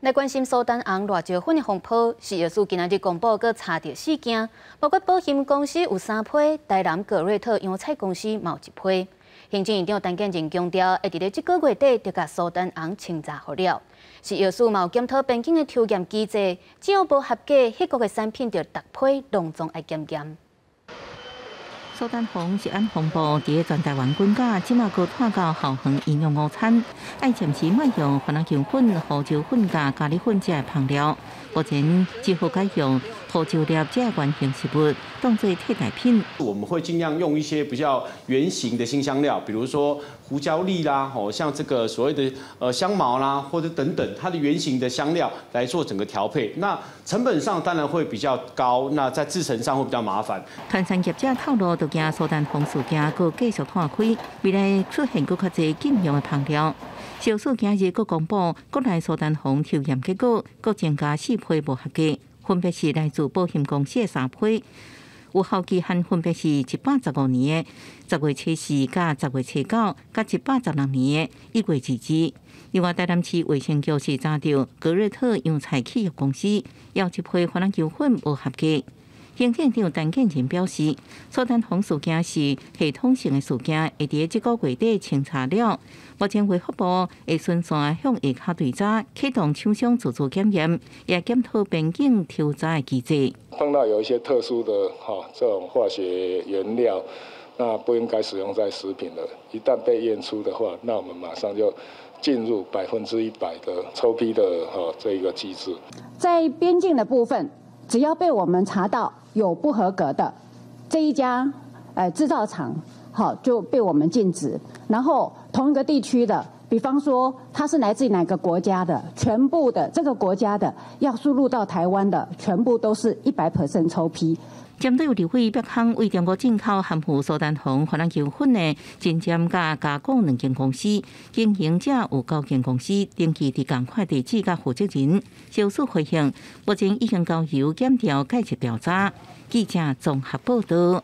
來關心蘇丹紅辣椒粉的風波，食藥署今仔日公布，閣查著四件，包括寶興公司有三批，台南格瑞特洋菜公司嘛有一批。行政院長陳建仁強調，會佇咧這個月底就共蘇丹紅清查予了。食藥署嘛有檢討邊境的抽驗機制，只要無合格，彼國的產品就逐批攏總愛檢驗。蘇丹紅食安風暴佇全台灣滾攪，這馬閣拖到校園營養午餐，愛暫時莫用番仔球粉、胡椒粉佮咖喱粉這个香料，目前只好改用胡椒粒這个原型食物當做替代品。我們會盡量用一些比較原型的辛香料，比如說胡椒粒啦，吼，像這個所謂的香茅啦，或者等等，它的原型的香料來做整個調配。那成本上當然會比較高，那在製程上會比較麻煩。團餐業者透露，都驚蘇丹紅事件閣繼續拖開，未來出現閣較濟禁用的香料。食藥署今日閣公布，國內蘇丹紅抽驗結果，閣增加四批無合格，分別是來自保險公司的三批，有效期限分別是115年的10月24佮10月29，佮116年的1月22。另外，台南市衛生局是查著格瑞特洋菜企業公司，有一批番仔球粉無合格。行政長陳建仁表示，蘇丹紅事件是系統性的事件，會佇這個月底清查了。目前衛福部會循線向下跤對查，啟動廠商自主檢驗，也檢討邊境抽查的機制。碰到有一些特殊的哈這種化學原料，那不應該使用在食品的，一旦被驗出的話，那我們馬上就進入100%的抽批的哈這一個機制。在邊境的部分，只要被我們查到有不合格的這一家製造廠，好，就被我們禁止。然後同一個地區的，比方說它是來自哪個國家的，全部的這個國家的要輸入到台灣的，全部都是100% 抽批。針對有立委迫空對中國進口含有蘇丹紅番仔球粉的真針佮加工兩間公司，經營者有九間公司登記佇仝款地址佮負責人，食藥署回應，目前已經交由檢調介入調查。記者綜合報道。